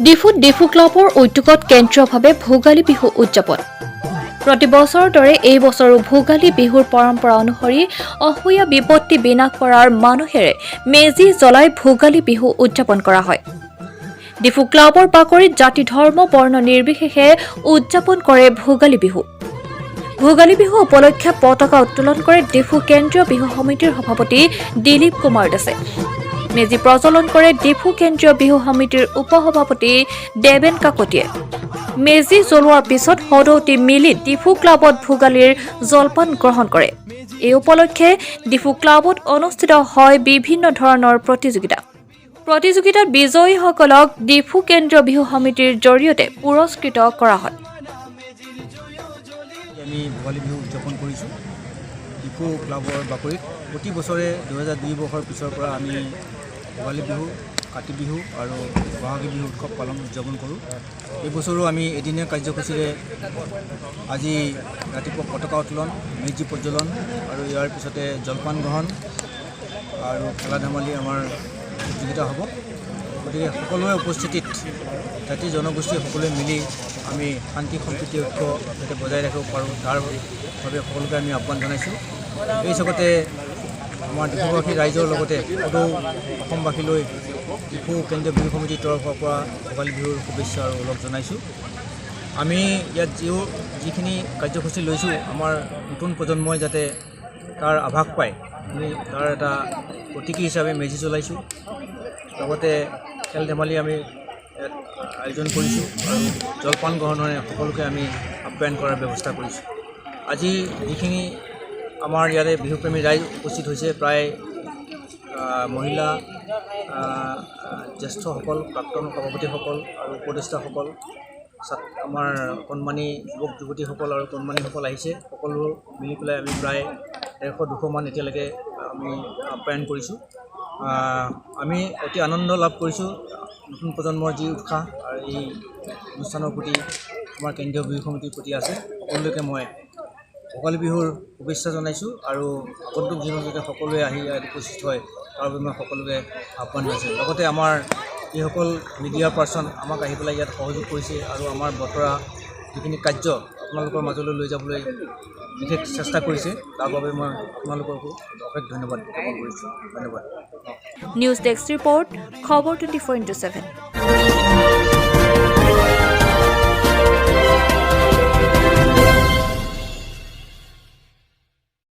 ডিফুত ডিফু ক্লাবৰ উদ্যোগত কেন্দ্ৰীয়ভাৱে ভোগালী বিহু উদযাপন। প্ৰতি বছৰৰ দৰে এই বছৰো ভোগালী বিহুৰ পৰম্পৰা অনুসৰি অসূয়া বিপত্তি বিনাশ কৰাৰ মানসেৰে মেজি জ্বলাই ভোগালী বিহু উদযাপন কৰা হয়। ডিফু ক্লাবৰ বাকৰিত জাতি, ধৰ্ম, বৰ্ণ নিৰ্বিশেষে উদযাপন কৰে ভোগালী বিহু। ভোগালী বিহু উপলক্ষে পতাকা উত্তোলন কৰে ডিফু কেন্দ্ৰীয় বিহু সমিতিৰ সভাপতি দিলীপ কুমাৰ দাসে। মেজি প্ৰজ্বলন কৰে ডিফু কেন্দ্ৰীয় বিহু সমিতিৰ উপসভাপতি দেৱেন কাকতিয়ে। মেজি জ্বলোৱাৰ পিছত সদৌতি মিলি ডিফু ক্লাবত ভোগালীৰ জলপান গ্ৰহণ কৰে। এই উপলক্ষে ডিফু ক্লাবত অনুষ্ঠিত হয় বিভিন্ন ধৰণৰ প্ৰতিযোগিতা। প্ৰতিযোগিতাত বিজয়ীসকলক ডিফু কেন্দ্ৰীয় বিহু সমিতিৰ জৰিয়তে পুৰস্কৃত কৰা হয়। আমি ভোগালী বিহু উদযাপন কৰিছোঁ ডিফু ক্লাবৰ বাকৰিত। প্ৰতি বছৰে 2002 বৰ্ষৰ পিছৰ পৰা আমি ভোগালী বিহু, কাতি বিহু আৰু বহাগী বিহু উৎসৱ পালন উদযাপন কৰোঁ। এই বছৰো আমি এদিনীয়া কাৰ্যসূচীৰে আজি ৰাতিপুৱা পতাকা উত্তোলন, মেজি প্ৰজ্বলন আৰু ইয়াৰ পিছতে জলপান গ্ৰহণ আৰু খেলা ধেমালি আমাৰ প্ৰতিযোগিতা হ'ব। গতিকে সকলোৰে উপস্থিতিত জাতি জনগোষ্ঠী সকলোৱে মিলি আমি শান্তি সম্প্ৰীতি ঐক্য যাতে বজাই ৰাখিব পাৰোঁ, তাৰ বাবে সকলোকে আমি আহ্বান জনাইছোঁ। এই লগতে আমাৰ ডিফুবাসী ৰাইজৰ লগতে সদৌ অসমবাসীলৈ ডিফু কেন্দ্ৰীয় বিহু সমিতিৰ তৰফৰ পৰা ভোগালী বিহুৰ শুভেচ্ছা আৰু ওলগ জনাইছোঁ। আমি ইয়াত যিখিনি কাৰ্যসূচী লৈছোঁ, আমাৰ নতুন প্ৰজন্মই যাতে তাৰ আভাস পায়, আমি তাৰ এটা প্ৰতীকী হিচাপে মেজি জ্বলাইছোঁ। লগতে খেল ধেমালি আমি ইয়াত আয়োজন কৰিছোঁ আৰু জলপান গ্ৰহণেৰে সকলোকে আমি আপ্যায়ন কৰাৰ ব্যৱস্থা কৰিছোঁ। আজি যিখিনি আমাৰ ইয়াতে বিহুপ্ৰেমী ৰাইজ উপস্থিত হৈছে, প্ৰায় মহিলা, জ্যেষ্ঠসকল, প্ৰাক্তন সভাপতিসকল আৰু উপদেষ্টাসকল, আমাৰ কণমানি যুৱক যুৱতীসকল আৰু কণমানিসকল আহিছে। সকলো মিলি পেলাই আমি প্ৰায় 150-200মান এতিয়ালৈকে আমি আপ্যায়ন কৰিছোঁ। আমি অতি আনন্দ লাভ কৰিছোঁ। নতুন প্ৰজন্মৰ যি উৎসাহ আৰু এই অনুষ্ঠানৰ প্ৰতি, আমাৰ কেন্দ্ৰীয় বিহু সমিতিৰ প্ৰতি আছে, সকলোকে মই ভোগালী বিহুৰ শুভেচ্ছা জনাইছোঁ আৰু আগন্তুক দিনত যাতে সকলোৱে আহি ইয়াত উপস্থিত হয়, তাৰ বাবে মই সকলোকে আহ্বান জনাইছোঁ। লগতে আমাৰ যিসকল মিডিয়া পাৰ্চন আমাক আহি পেলাই ইয়াত সহযোগ কৰিছে আৰু আমাৰ বতৰা যিখিনি কাৰ্য আপোনালোকৰ মাজলৈ লৈ যাবলৈ বিশেষ চেষ্টা কৰিছে, তাৰ বাবে মই আপোনালোককো অশেষ ধন্যবাদ জ্ঞাপন কৰিছোঁ। ধন্যবাদ। নিউজ ডেস্ক ৰিপৰ্ট, খবৰ 24x7।